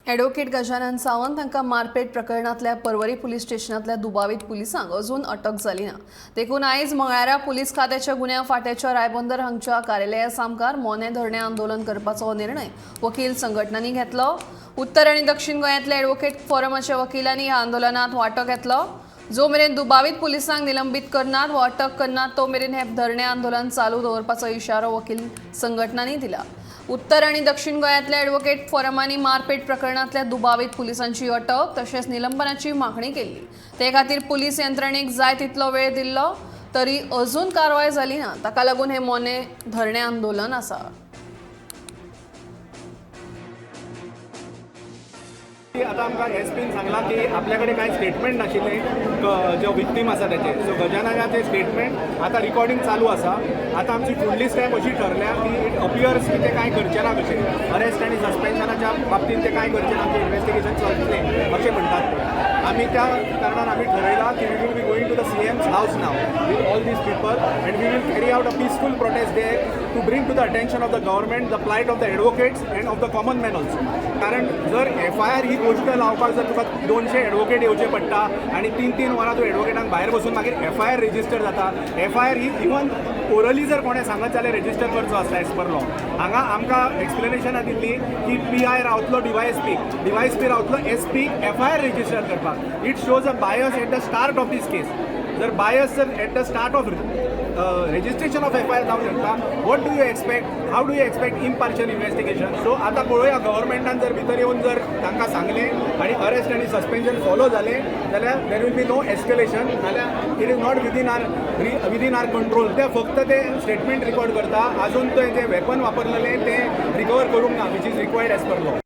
Advocate Gajanan Sawant हांकां मारपेट प्रकरणांतल्या Porvorim police स्टेशनांतल्या दुबावीत पुलिसांक अजून अटक जाली ना. देखून आयज मंगळारा पुलीस खात्याच्या गुन्यांव फांट्याच्या रायबंदर हांगच्या कार्यालया सामकार मोने धरणे आंदोलन करपाचो निर्णय वकील संघटनांनी घेतलो. उत्तर आनी दक्षिण गोंयांतल्या ॲडव्होकेट फोरमाच्या वकिलांनी ह्या आंदोलनात वांटो घेतलो. जो मेरेन दुबावीत पुलिसांक निलंबीत करनात वा अटक करनात तो मेरेन हे धरणे आंदोलन चालू दवरपाचो इशारो वकील संघटनांनी दिला. उत्तर आणि दक्षिण गोंयांतल्या ॲडव्होकेट फोरमांनी मारपेट प्रकरणातल्या दुबावीत पुलिसांची अटक तशेंच निलंबनाची मागणी केल्ली. ते खातीर पुलीस यंत्रणेक जाय तितलो वेळ दिल्लो तरी अजून कारवाय जाली ना. ताका लागून हे मोने धरणे आंदोलन आसा. आतां आमकां एस पीन सांगलां की आपल्या कडेन कांय स्टेटमेंट नाशिल्लें जो विक्टीम आसा तेचे. सो गजाननाचें स्टेटमेंट आतां रिकॉर्डिंग चालू आसा. आतां आमची फुडली स्टेप अशी ठरल्या की it appears की ते कांय करचे ना कशें, अरेस्ट आनी सस्पेन्शनाच्या बाबतींत ते कांय करचे ना, आमचें इन्वेस्टिगेशन चलतलें अशें म्हणटात ते. आमी त्या कारणान आमी ठरयलां की we will be going to the CM's house now with all these people and we will carry out a peaceful protest there to bring to the attention of the government the plight of the advocates and of the common man also. कारण जर FIR ही गोश्ट लावपाक जर तुका 200 advocate येवचे पडटा आनी 3-3 वरां तूं एडवोकेटांक भायर बसून मागीर एफआयआर रेजिस्टर जाता. एफआयआर ही इवन ओरली जर कोणें सांगत जाल्यार रेजिस्टर करचो आसता एज पर लॉ. हांगा आमकां एक्सप्लेनेशनां दिल्ली की पीआय रावतलो डीवायएसपी, डीवायएसपी रावतलो एसपी एफआयआर रेजिस्टर करपाक. It shows a bias at the start of this case. जर बायस जर at the start of registration of FIR जावंक शकता, what do you expect? How do you expect impartial investigation? So आतां पळोवया, गव्हर्मेंटान जर भितर येवन जर तांकां सांगलें आनी अरेस्ट आनी सस्पेन्शन फॉलो जालें जाल्यार there will be no escalation. जाल्यार it is not within our control. ते फक्त ते स्टेटमेंट रिकॉर्ड करता. अजून ते जे वेपन वापरलेलें तें रिकवर करूंक ना, which is required as per law.